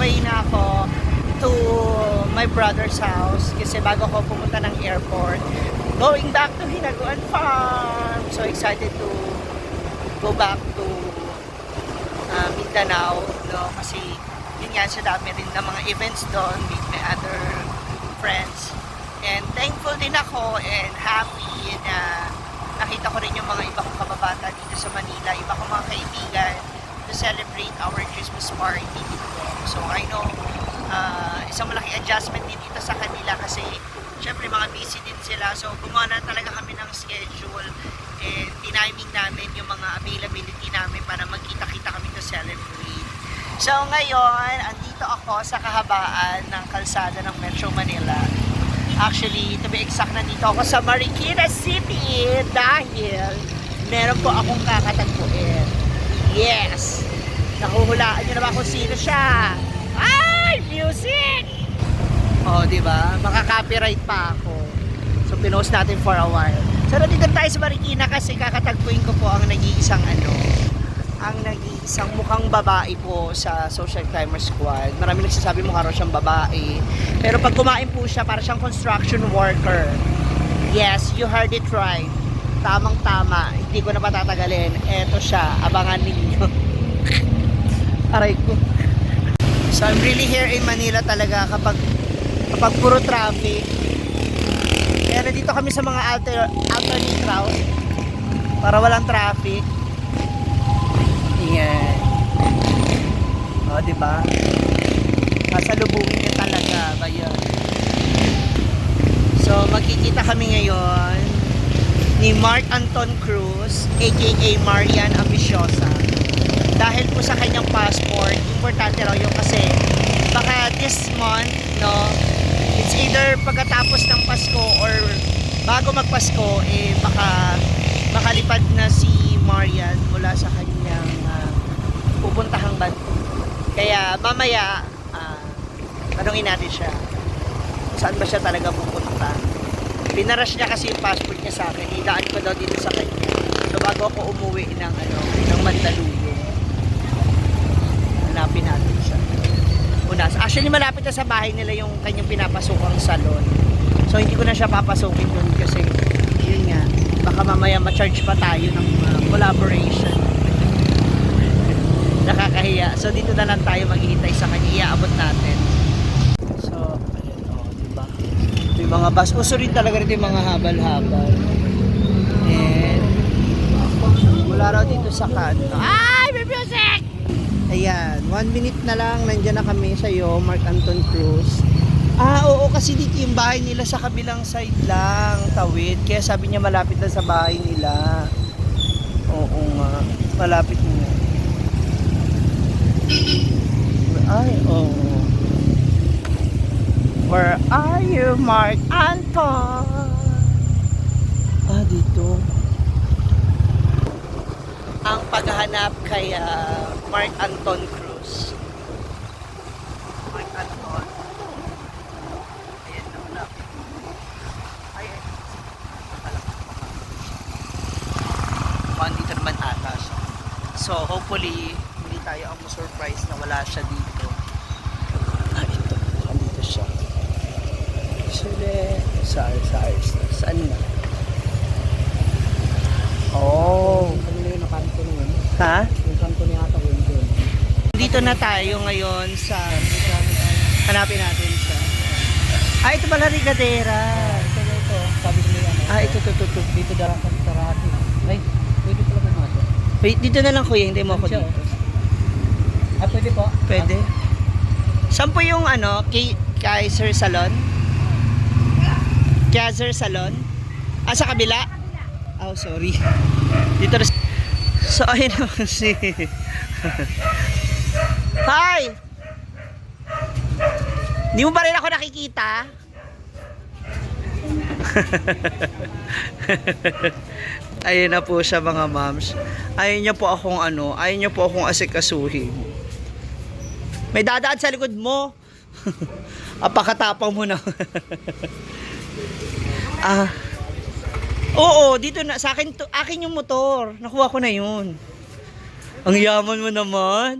way na ako to my brother's house kasi bago ako pumunta ng airport. Going back to Hinaguan Farm. So excited to go back to Mindanao, no? Kasi yun nga, sa dami rin ng mga events doon, meet my other friends. And thankful din ako and happy na nakita ko rin yung mga iba kong kababata dito sa Manila, iba kong mga kaibigan to celebrate our Christmas party dito. So I know isang malaking adjustment din dito sa kanila kasi syempre mga busy din sila. So gumawa na talaga kami ng schedule and tiniming namin yung mga availability namin para magkita-kita kami to celebrate. So ngayon, andito ako sa kahabaan ng kalsada ng Metro Manila. Actually, to be exact, nandito ako sa Marikina City dahil meron po akong kakatagpuin. Yes! Nakuhulaan nyo naman kung sino siya. Ay! Music! Oh, di ba? Makaka-copyright pa ako. So, pinost natin for a while. So, nandito tayo sa Marikina kasi kakatagpuin ko po ang nag-iisang mukhang babae po sa Social Climber Squad. Marami nagsasabi mukha raw siyang babae. Pero pag kumain po siya, para siyang construction worker. Yes, you heard it right. Tamang-tama. Hindi ko na patatagalin. Eto siya. Abangan ninyo. Aray ko. So, I'm really here in Manila talaga kapag puro traffic. Kaya nandito kami sa mga alternate route para walang traffic. Yan. O, diba? Sasalubungin niya talaga ba yun? So, magkikita kami ngayon ni Mark Anton Cruz, aka Marian Ambiciosa. Dahil po sa kanyang passport, importante raw yun kasi baka this month, no, it's either pagkatapos ng Pasko or bago magpasko, baka makalipad na si Marian mula sa kanyang pupuntahang banto. Kaya mamaya tanungin natin siya saan ba siya talaga pupunta. Pinarush niya kasi yung passport niya sa akin. Idaan ko daw dito sa kanya. So bago ako umuwi ng Mandaluyong, hanapin natin siya. Actually malapit na sa bahay nila yung kanyang pinapasukang salon. So hindi ko na siya papasukin doon kasi yun nga, baka mamaya ma-charge pa tayo ng collaboration. Nakakahiya. So dito na lang tayo maghihintay sa kanya. Iaabot natin. So, ayan o, diba? Ito yung mga bus. Uso rin talaga rin yung mga habal-habal. And mula raw dito sa kanto. Ay! May music! Ayan. 1 minute na lang. Nandiyan na kami sa'yo, Mark Anton Cruz. Oo, kasi dito yung bahay nila sa kabilang side lang. Tawid. Kaya sabi niya malapit na sa bahay nila. Oo nga. Malapit na. Ay, oh. Where are you, Mark Anton? Dito. Ang paghahanap kay Mark Anton Cruz. Mark Anton. Ayan na wala. Ayan. Dito naman ata siya. So, hopefully, hindi tayo ang surprise na wala siya dito. Ito. Andito siya. Saan na? Oh. Yung kanto na yun. Ha? Yung kanto niya ata yun. Dito na tayo ngayon sa... Hanapin natin siya. Ito pala Rigadera. Ito. Sabi ko yan. Ito. Dito darang sarati. Ay, pwede pala pumasok. Wait, dito na lang kuya. Hindi mo ako dito. Pwede po? Pwede. Saan po yung Kaiser Salon? Kaiser Salon? Sa kabila? Oh, sorry. Dito na. So, ayun naman si... Hi! Hindi mo ba rin ako nakikita? Ayun na po siya mga moms. Ayun niya po akong ayun niya po akong asikasuhin. May dadaan sa likod mo. Apakatapang mo na. Oo, dito na sa akin akin yung motor. Nakuha ko na 'yun. Ang yaman mo naman.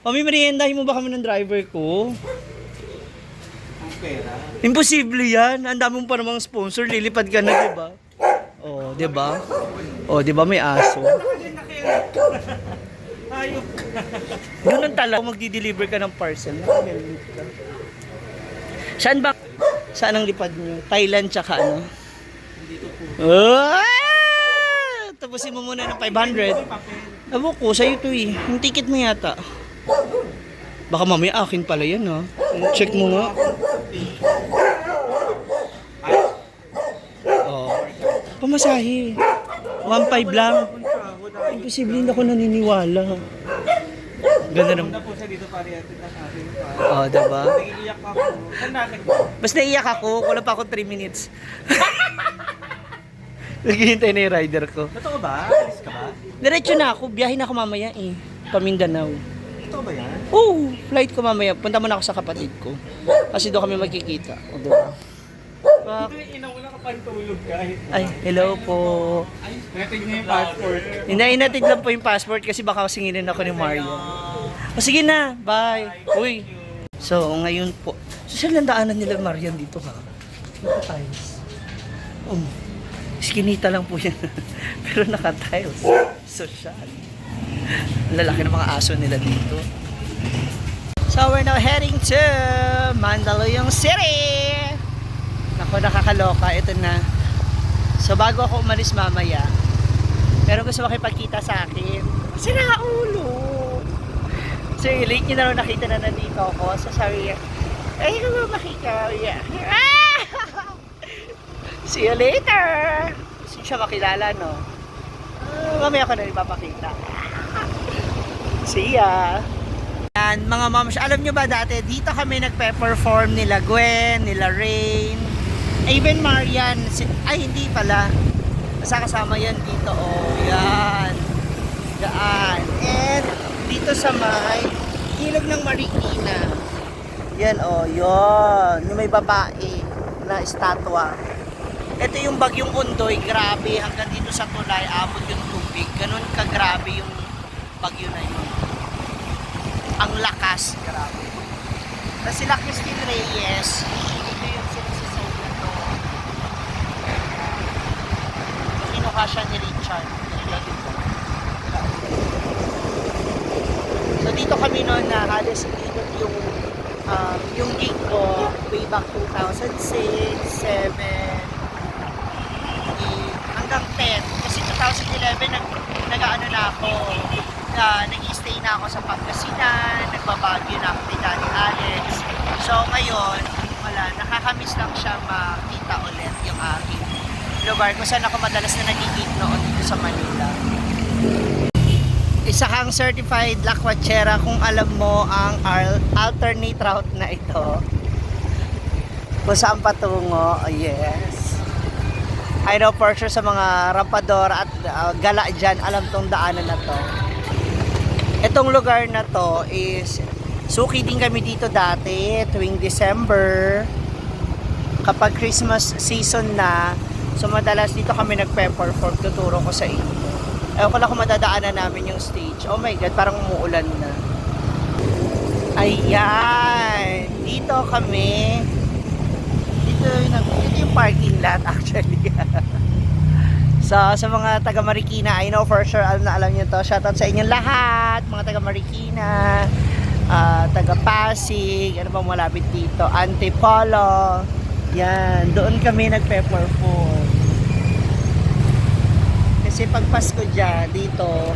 Mami, meriendahin mo ba kami ng driver ko? Ang pera. Imposible yan. Ang dami mo pa namang sponsor. Lilipad ka na, di ba? Oh, di ba? Oh, di ba may aso? Ayok. Ganun talaga. Kung magdi-deliver ka ng parcel, nakahelmet ka. Saan ba? Saan ang lipad nyo? Thailand tsaka ano? Dito po. Tapusin mo muna ng 500. Abo ko, sa'yo to eh. Yung ticket mo yata. Baka mamaya akin pala yan ha. Check mo nga. Oh. Pamasahe. 1.5 lang. Imposible, hindi ako naniniwala. Ganda naman. Punta po siya dito para yatin ng ating Oh, diba? Nag-iiyak ako. Saan natin? Basta naiyak ako, wala pa akong 3 minutes. Naghihintay na yung rider ko. Totoo ba? Alis ka ba? Diretso na ako, biyahe na ako mamaya eh. Pamindanao. Totoo ba yan? Oo, flight ko mamaya. Punta muna ako sa kapatid ko. Kasi doon kami magkikita. O, diba? Ito yung ina mo na kapag tulog ka. Ay, hello po. Natin niya yung passport. Inainatid lang po yung passport kasi baka singilin ako ni Mario. O sige na, bye. Uy. So, ngayon po. Social lang daanan nila Marian dito ha. Naka-tiles. Oh, skinita lang po yan. Pero naka-tiles. Social. Ang lalaki ng mga aso nila dito. So, we're now heading to Mandaluyong City. Ako, nakakaloka. Ito na. So, bago ako umalis mamaya, pero gusto makipagkita sa akin. Sira ulo. So, late nyo na rin nakita na nandito ako. So, sabi niya, ay, ka ba makita? Yeah. See you later. Gusto siya makilala, no? Mamaya ko na rin papakita. See ya. Yan, mga moms, alam nyo ba dati, dito kami nagpe-perform nila Gwen, nila Rain, even Marian, ay hindi pala. Basta kasama yan dito, oh, yan. Daan. And dito sa may ilog ng Marikina. Yan, oh, yun. Yung may babae na estatwa. Ito yung bagyong Undoy, grabe. Hanggang dito sa tulay, abot yung tubig. Ganun kagrabe yung bagyo na yun. Ang lakas, grabe. Tapos sila Christine Reyes, ito yung sila sa side na to. Kinuha siya ni Richard. So dito kami noon na halos dito yung gig ko way back 2006, 7, 8, hanggang 10. Kasi 2011 nag-ano na ako, nag-stay na ako sa Pangasinan, nagbabagyo na ako ni Daddy Alex. So ngayon, wala, nakakamiss lang siya makita ulit yung aking lugar kung saan ako madalas na nagigig noon dito sa Manila. Isa kang certified lakwachera kung alam mo ang alternate route na ito. Kung saan patungo, oh yes. I know for sure sa mga rampador at gala dyan, alam tong daanan na to. Itong lugar na to is, suki din kami dito dati, tuwing December. Kapag Christmas season na, so madalas dito kami nagpe-perform, tuturo ko sa inyo. Ewan ko lang kung madadaanan namin yung stage. Oh my God, parang umuulan na. Ayan. Dito kami. Dito yung parking lot actually. So, sa mga taga Marikina, I know for sure, alam nyo to. Shoutout sa inyong lahat. Mga taga Marikina, taga Pasig, ano bang malapit dito? Antipolo. Yan. Doon kami nagpe-perform. Kasi pag Pasko dyan, dito,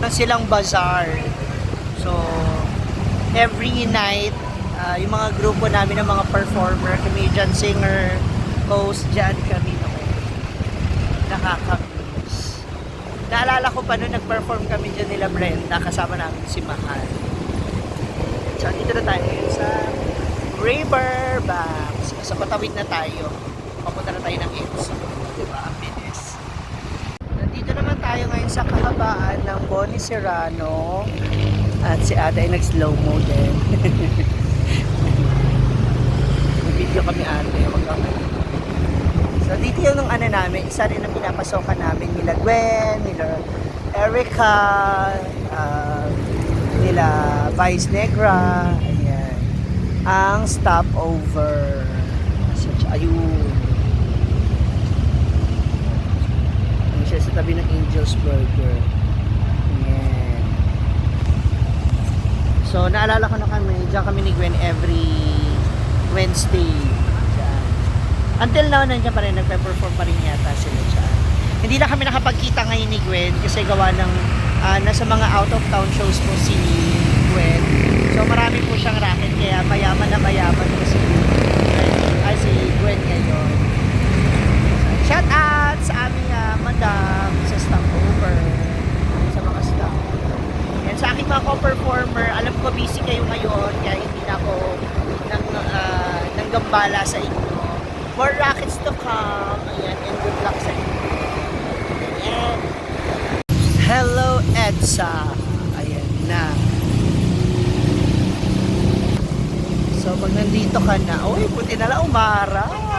silang bazaar. So, every night, yung mga grupo namin ng mga performer, comedian, singer, host, dyan kami noon. Nakakamiss. Naalala ko pa noon, nag-perform kami dyan nila Brenda, kasama namin si Mahal. So, dito na tayo sa Riverbanks. So, patawid na tayo. Papunta na tayo ng EDSA. Diba? Ang bilis. Nandito naman tayo ngayon sa kahabaan ng Bonnie Serrano. At si Ada ay nag-slow mo din. May video kami ate. So dito yung nung ano namin, isa rin ang pinapasokan namin nila Gwen, nila Erica, nila Vice Negra. Ayan. Ang stopover. Ayun. Ayan siya sa tabi ng Angel's Burger. Ayan. So, naalala ko na kami, diyan kami ni Gwen every Wednesday. Diyan. Until now, nandiyan pa rin, nagpe-perform pa rin yata sila dyan. Hindi na kami nakapagkita ngayon ni Gwen kasi gawa ng nasa mga out of town shows po si Gwen. So, marami po siyang racket kaya mayaman na mayaman po si Gwen ngayon. Shout out sa aming madam sa stopover, sa mga staff. And sa aking mga co-performer, alam ko busy kayo ngayon kaya hindi na ako nanggambala sa inyo. More rackets to come. Ayan, and good luck sa inyo. And hello EDSA. Ayan na. So pag nandito ka na, uy, buti na lang umaraw.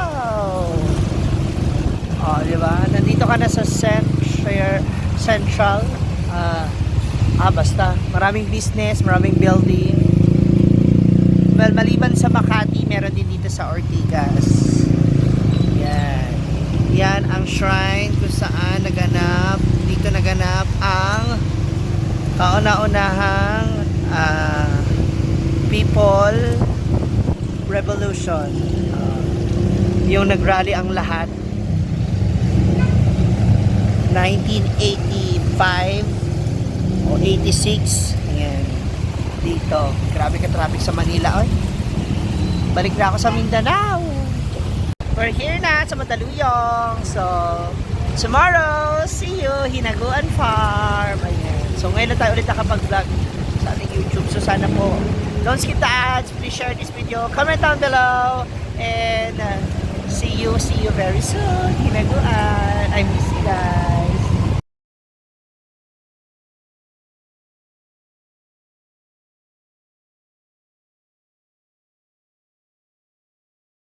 Oh, di ba? Nandito ka na sa Central. Basta. Maraming business, maraming building. Well, maliban sa Makati, meron din dito sa Ortigas. Yan. Yan ang shrine kung saan dito naganap ang kauna-unahang People Revolution. Yung nagrally ang lahat 1985 o 86. Ayan. Dito. Grabe ka traffic sa Manila. Oy. Balik na ako sa Mindanao. We're here na sa Mandaluyong. So, tomorrow, see you, Hinaguan Farm. Ayan. So, ngayon na tayo ulit nakapag-vlog sa ating YouTube. So, sana po, don't skip the ads. Please share this video. Comment down below. And, see you very soon. Hinaguan.